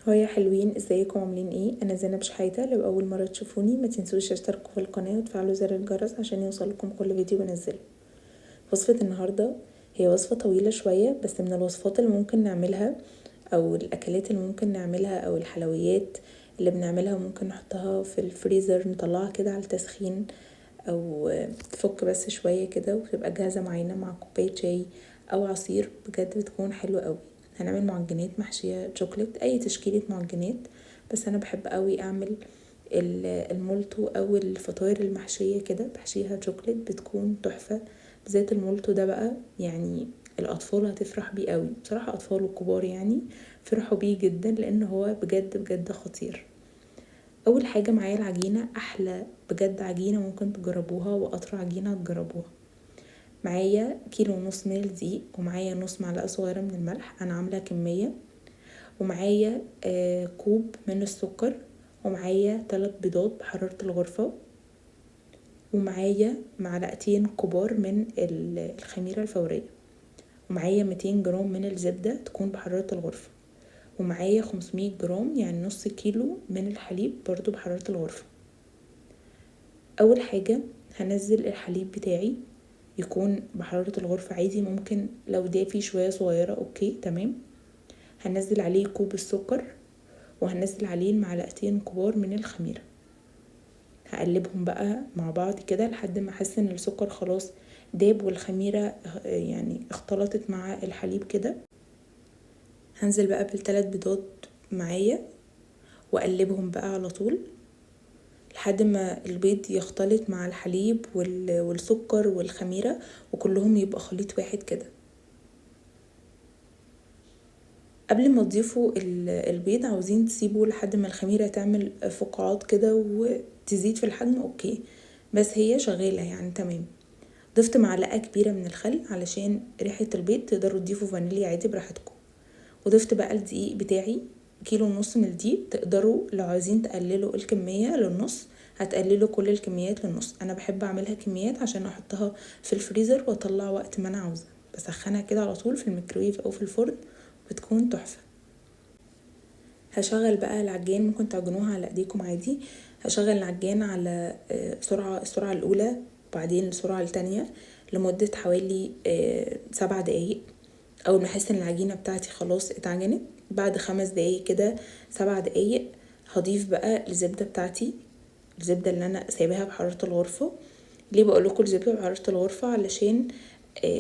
Hi يا حلوين، ازيكم عاملين ايه؟ انا زينب شحاته. لو اول مرة تشوفوني ما تنسوش تشتركوا في القناة وتفعلوا زر الجرس عشان يوصلكم كل فيديو بنزله. وصفه النهارده هي وصفه طويلة شوية، بس من الوصفات اللي ممكن نعملها او الاكلات اللي ممكن نعملها او الحلويات اللي بنعملها وممكن نحطها في الفريزر، نطلعها كده على التسخين او تفك بس شوية كده وتبقى جاهزة معانا مع كوباية شاي او عصير، بجد بتكون حلوة قوي. هنعمل معجنات محشية شوكليت، اي تشكيلة معجنات، بس انا بحب قوي اعمل المولتو او الفطاير المحشية كده بحشيها شوكليت، بتكون تحفة. بالذات المولتو ده بقى يعني الاطفال هتفرح بيه قوي بصراحة، اطفال وكبار يعني فرحوا بيه جدا لان هو بجد بجد خطير. اول حاجة معايا العجينة، احلى بجد عجينة ممكن تجربوها واطرى عجينة تجربوها. معايا 1.5 كيلو من الدقيق، ومعايا نص معلقة صغيرة من الملح، أنا عاملة كمية، ومعايا كوب من السكر، ومعايا 3 بيضات بحرارة الغرفة، ومعايا معلقتين كبار من الخميرة الفورية، ومعايا 200 جرام من الزبدة تكون بحرارة الغرفة، ومعايا 500 جرام يعني نص كيلو من الحليب برضو بحرارة الغرفة. أول حاجة هنزل الحليب بتاعي يكون بحرارة الغرفة عادي، ممكن لو دافي شوية صغيرة okay تمام. هنزل عليه كوب السكر، وهنزل عليه المعلقتين كبار من الخميرة، هقلبهم بقى مع بعض كده لحد ما احس ان السكر خلاص داب والخميرة يعني اختلطت مع الحليب كده. هنزل بقى بالثلاث بيضات معايا واقلبهم بقى على طول لحد ما البيض يختلط مع الحليب والسكر والخميرة وكلهم يبقى خليط واحد كده. قبل ما تضيفوا البيض عاوزين تسيبوا لحد ما الخميرة تعمل فقاعات كده وتزيد في الحجم، okay، بس هي شغالة يعني تمام. ضفت معلقة كبيرة من الخل علشان ريحة البيض، تقدروا تضيفوا فانيليا عادي براحتكم. وضفت بقى الدقيق بتاعي 1.5 كيلو من الدقيق، تقدروا لو عايزين تقللوا الكمية للنص هتقللوا كل الكميات للنص. انا بحب اعملها كميات عشان احطها في الفريزر واطلع وقت ما انا عاوزة، بسخنها كده على طول في الميكرويف او في الفرن بتكون تحفة. هشغل بقى العجان، ممكن تعجنوها على ايديكم عادي. هشغل العجان على السرعة الاولى وبعدين السرعة التانية لمدة حوالي 7 دقايق. اول ما احس ان العجينة بتاعتي خلاص اتعجنت بعد 5 دقايق كده 7 دقايق هضيف بقى الزبدة بتاعتي، الزبدة اللي انا سايباها بحرارة الغرفة. ليه بقول لكم الزبدة بحرارة الغرفة؟ علشان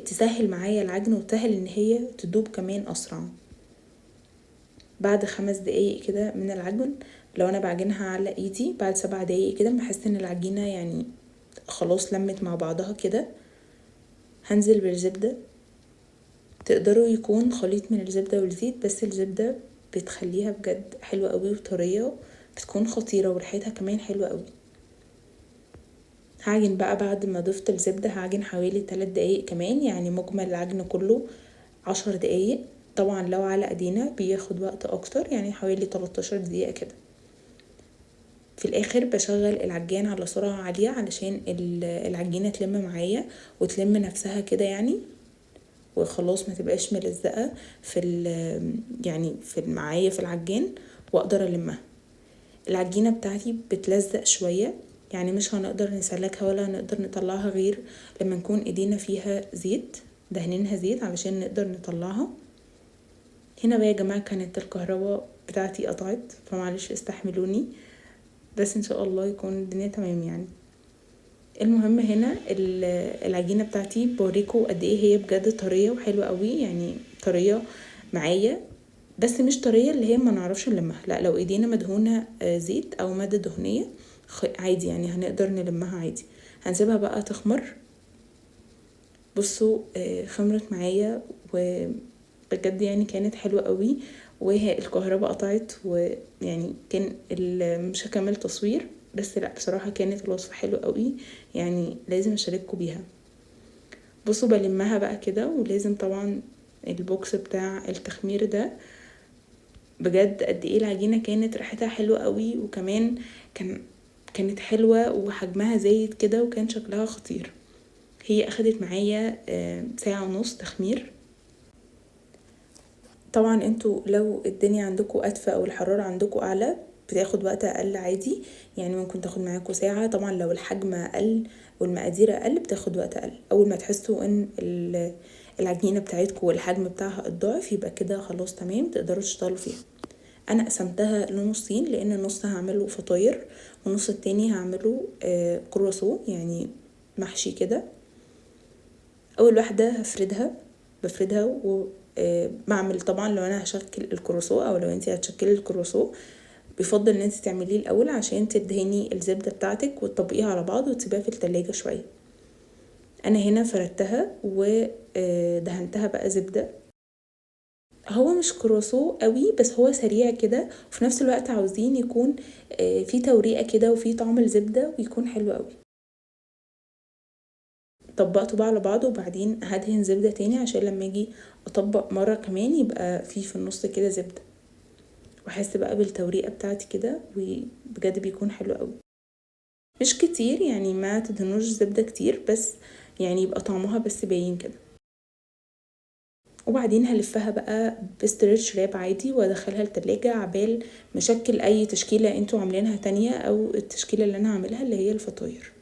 تسهل معايا العجن وتسهل ان هي تدوب كمان اسرع. بعد 5 دقايق كده من العجن، لو انا بعجنها على ايدي بعد 7 دقايق كده بحس ان العجينة يعني خلاص لمت مع بعضها كده، هنزل بالزبدة. تقدروا يكون خليط من الزبدة والزيت، بس الزبدة بتخليها بجد حلوة قوي وطرية، بتكون خطيرة وريحتها كمان حلوة قوي. هعجن بقى بعد ما ضفت الزبدة، هعجن حوالي 3 دقايق كمان، يعني مجمل العجن كله 10 دقايق. طبعا لو على ايدينا بياخد وقت اكتر، يعني حوالي 13 دقيقة كده. في الاخر بشغل العجان على سرعة عالية علشان العجينة تلم معايا وتلم نفسها كده يعني، وخلاص ما تبقاش ملزقة في يعني في معايا في العجان، واقدر المها. العجينة بتاعتي بتلزق شوية، يعني مش هنقدر نسلكها ولا هنقدر نطلعها غير لما نكون ايدينا فيها زيت، دهنينها زيت علشان نقدر نطلعها. هنا بقى يا جماعة كانت الكهرباء بتاعتي قطعت، فمعلش استحملوني، بس ان شاء الله يكون الدنيا تمام يعني. المهم هنا العجينة بتاعتي بوريكم قد ايه هي بجد طرية وحلوة قوي، يعني طرية معايا بس مش طرية اللي هي ما نعرفش نلمها، لا لو ايدينا مدهونة زيت او مادة دهنية عادي يعني هنقدر نلمها عادي. هنسيبها بقى تخمر. بصوا، خمرت معايا وبجد يعني كانت حلوة قوي، وهي الكهرباء قطعت ويعني كان مش هكمل تصوير، بس لا بصراحة كانت الوصفة حلوة قوي، يعني لازم اشارككم بيها. بصوا بلمها بقى كده، ولازم طبعا ال box بتاع التخمير ده. بجد قد ايه العجينة كانت ريحتها حلوة قوي، وكمان كانت حلوة وحجمها زايد كده، وكان شكلها خطير. هي اخدت معايا 1.5 ساعة تخمير. طبعا انتوا لو الدنيا عندكم ادفى او الحرارة عندكم اعلى بتاخد وقت اقل عادي، يعني ممكن تاخد معاكم ساعة. طبعا لو الحجم اقل والمقادير اقل بتاخد وقت اقل. اول ما تحسوا ان العجينة بتاعتكم والحجم بتاعها الضعف يبقى كده خلاص تمام، تقدروا تشتغلوا فيها. انا قسمتها لنصين لان النص هعمله فطاير والنص التاني هعمله كرواسون، يعني محشي كده. اول واحدة هفردها، بفردها وبعمل طبعا لو انا هشكل الكرواسون او لو انتي هتشكلي الكرواسون بيفضل ان انتي تعمليه الاول عشان تدهني الزبدة بتاعتك وتطبقيها على بعض وتسيبيها في التلاجة شوية. انا هنا فردتها ودهنتها بقى زبدة. هو مش كرواسون قوي بس هو سريع كده، وفي نفس الوقت عاوزين يكون في توريقه كده وفي طعم الزبدة ويكون حلو قوي. طبقته بقى على بعضه، وبعدين هدهن زبدة تاني عشان لما اجي اطبق مرة كمان يبقى في النص كده زبدة، واحس بقى بالتوريقه بتاعتي كده، وبجد بيكون حلو قوي. مش كتير يعني، ما تدهنوش زبدة كتير، بس يعني يبقى طعمها بس باين كده. وبعدين هلفها بقى ب stretch wrap عادي وادخلها التلاجة عبال مشكل اي تشكيلة انتوا عاملينها تانية او التشكيلة اللي انا هعملها اللي هي الفطاير.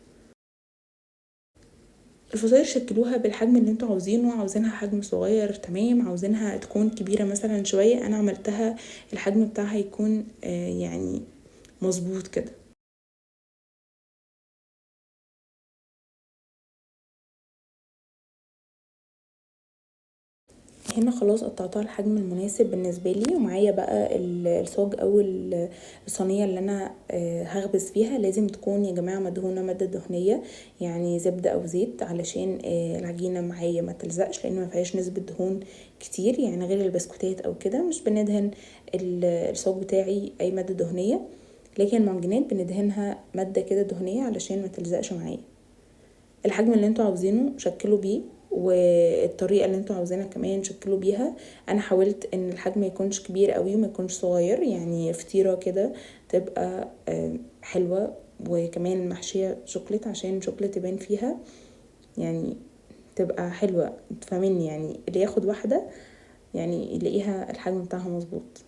الفطاير شكلوها بالحجم اللي انتوا عاوزينه، عاوزينها حجم صغير تمام، عاوزينها تكون كبيرة مثلا شوية. انا عملتها الحجم بتاعها يكون يعني مظبوط كده. هنا خلاص قطعتها الحجم المناسب بالنسبة لي، ومعايا بقى الصاج او الصينية اللي انا هخبز فيها. لازم تكون يا جماعة مدهونه مادة دهنية، يعني زبدة او زيت، علشان العجينة معايا ما تلزقش، لان ما فيهاش نسبه دهون كتير، يعني غير البسكوتات او كده مش بندهن الصاج بتاعي اي مادة دهنية، لكن المعجنات بندهنها مادة كده دهنية علشان ما تلزقش معايا. الحجم اللي انتوا عاوزينه شكلوا بيه، والطريقة اللي انتوا عاوزينها كمان شكلوا بيها. انا حاولت ان الحجم ما يكونش كبير قوي وما يكونش صغير، يعني فطيره كده تبقى حلوة، وكمان محشيه شوكليت عشان شوكليت تبان فيها، يعني تبقى حلوة، تفهميني؟ يعني اللي ياخد واحدة يعني يلاقيها الحجم بتاعها مظبوط.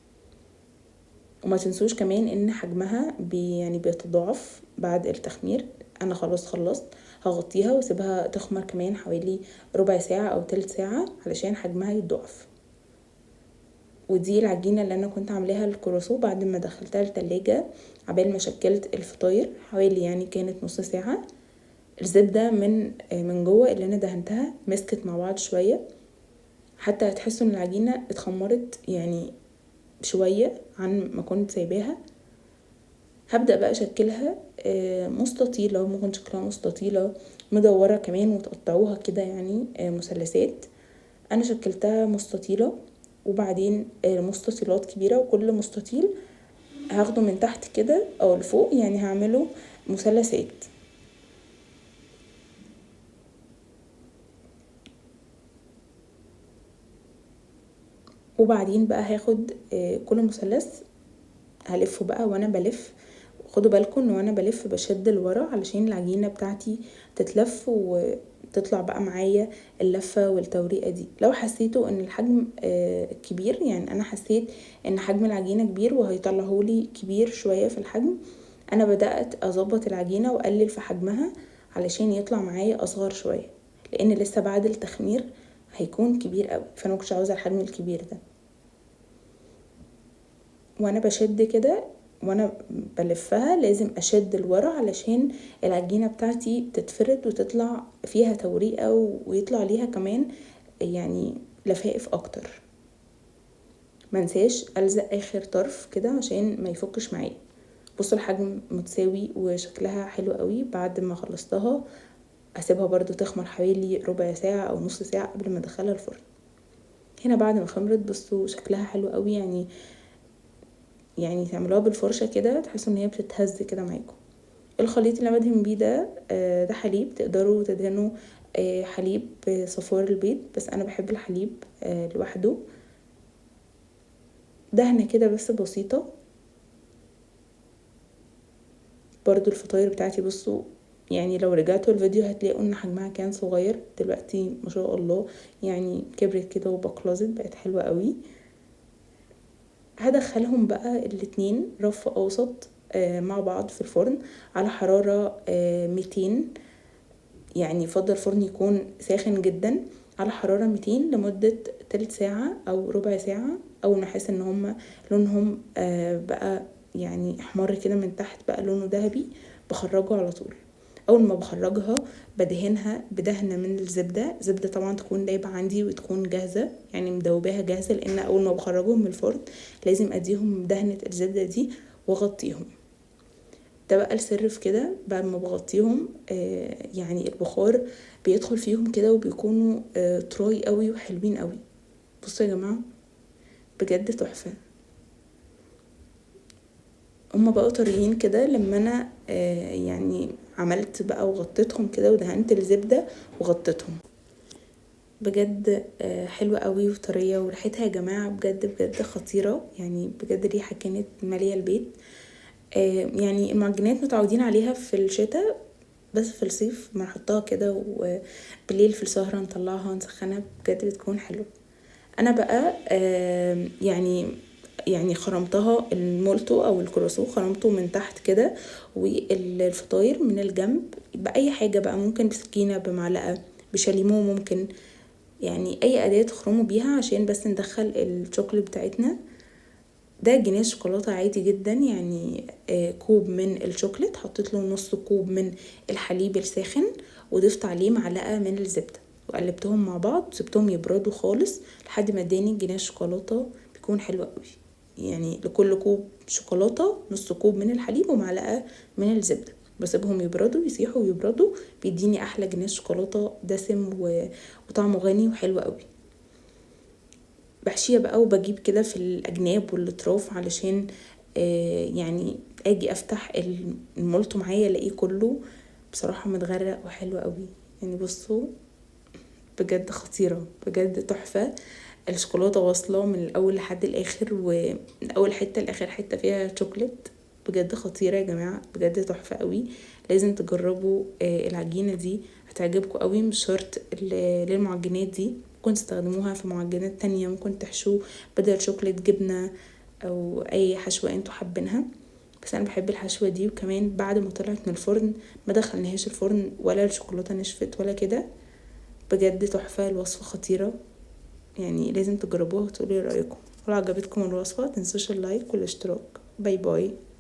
وما تنسوش كمان ان حجمها يعني بيتضاعف بعد التخمير. انا خلاص خلصت، هغطيها واسيبها تخمر كمان حوالي ربع ساعة او تلت ساعة علشان حجمها يتضاعف. ودي العجينة اللي انا كنت عاملاها الكرواسون بعد ما دخلتها التلاجة عبال ما شكلت الفطاير، حوالي يعني كانت نص ساعة. الزبدة من جوه اللي انا دهنتها مسكت مع بعض شوية، حتى هتحسوا ان العجينة اتخمرت يعني شوية عن ما كنت سايباها. هبدأ بقى اشكلها مستطيلة، ممكن شكلها مستطيلة مدورة كمان، وتقطعوها كده يعني مثلثات. انا شكلتها مستطيلة، وبعدين مستطيلات كبيرة، وكل مستطيل هاخده من تحت كده او لفوق، يعني هعمله مثلثات. وبعدين بقى هاخد كل مثلث هلفه بقى. وانا بلف خدوا بالكم ان وانا بلف بشد لورا علشان العجينة بتاعتي تتلف وتطلع بقى معايا اللفة والتوريقه دي. لو حسيتوا ان الحجم كبير، يعني انا حسيت ان حجم العجينة كبير وهيطلعهولي كبير شوية في الحجم، انا بدات اظبط العجينة واقلل في حجمها علشان يطلع معايا اصغر شوية، لان لسه بعد التخمير هيكون كبير قوي، فانا مكنتش عاوزه الحجم الكبير ده. وانا بشد كده وانا بلفها لازم اشد لورا علشان العجينة بتاعتي تتفرد وتطلع فيها توريقه، ويطلع ليها كمان يعني لفائف اكتر. منساش الزق اخر طرف كده عشان ما يفكش معايا. بصوا الحجم متساوي وشكلها حلو قوي. بعد ما خلصتها اسيبها برضو تخمر حوالي ربع ساعة او نص ساعة قبل ما ادخلها الفرن. هنا بعد ما خمرت بصوا شكلها حلو قوي، يعني تعملوها بالفرشه كده تحسوا ان هي بتتهز كده معاكم. الخليط اللي انا بدهن بيه ده حليب، تقدروا تدهنوا حليب بصفار البيض، بس انا بحب الحليب لوحده. دهنه كده بس بسيطة. برضو الفطاير بتاعتي بصوا يعني لو رجعتوا الفيديو هتلاقوا ان حجمها كان صغير، دلوقتي ما شاء الله يعني كبرت كده وبقلظت، بقت حلوة قوي. هدخلهم بقى الاتنين رف اوسط مع بعض في الفرن على حرارة 200، يعني يفضل الفرن يكون ساخن جدا، على حرارة 200 لمدة تلت ساعة او ربع ساعة. اول ما احس ان هما لونهم بقى يعني احمر كده من تحت، بقى لونه ذهبي، بخرجه على طول. اول ما بخرجها بدهنها بدهنة من الزبدة، زبدة طبعا تكون دايبة عندي وتكون جاهزة، يعني مدوباها جاهزة، لان اول ما بخرجهم من الفرن لازم اديهم دهنة الزبدة دي واغطيهم. ده بقى السر في كده، بعد ما بغطيهم يعني البخار بيدخل فيهم كده وبيكونوا طراي قوي وحلوين قوي. بصوا يا جماعة بجد تحفة، هما بقوا طريين كده لما انا يعني عملت بقى وغطيتهم كده ودهنت الزبدة وغطيتهم. بجد حلوة قوي وطرية، وريحتها يا جماعة بجد بجد خطيرة، يعني بجد الريحة كانت مالية البيت. يعني المعجنات متعودين عليها في الشتاء، بس في الصيف ما نحطها كده وبالليل في السهرة نطلعها نسخنها، بجد بتكون حلوة. انا بقى يعني خرمتها المولتو او الكروسو، خرمته من تحت كده، والفطاير من الجنب باي حاجة بقى، ممكن بسكينة، بمعلقة، بشاليمو، ممكن يعني اي اداة تخرموا بيها عشان بس ندخل الشوكولاتة بتاعتنا. ده جنيه شوكولاتة عادي جدا، يعني كوب من الشوكولاتة حطيت له نص كوب من الحليب الساخن وضفت عليه معلقة من الزبدة وقلبتهم مع بعض، سبتهم يبردوا خالص لحد ما اداني جنيه شوكولاتة بيكون حلو قوي. يعني لكل كوب شوكولاتة نص كوب من الحليب ومعلقة من الزبدة، بسيبهم يبردوا يسيحوا ويبردوا، بيديني احلى جنيه شوكولاتة دسم وطعمه غني وحلو قوي. بحشيها بقى وبجيب كده في الاجناب والاطراف علشان يعني اجي افتح المولتو معايا الاقيه كله بصراحة متغرق وحلو قوي. يعني بصوا بجد خطيرة، بجد تحفة. الشوكولاتة واصلة من الأول لحد الآخر، ومن أول حتة لآخر حتة فيها شوكولات، بجد خطيرة يا جماعة، بجد تحفة قوي. لازم تجربوا العجينة دي، هتعجبكم قوي. مش شرط للمعجنات دي، ممكن تستخدموها في معجنات تانية، ممكن تحشوه بدل شوكولات جبنة أو أي حشوة انتوا حابينها، بس أنا بحب الحشوة دي. وكمان بعد ما طلعت من الفرن ما دخلناهاش الفرن ولا الشوكولاتة نشفت ولا كده، بجد تحفة، الوصفة خطيرة، يعني لازم تجربوها وتقولي رأيكم. ولو عجبتكم الوصفة متنسوش ال like والاشتراك. bye bye.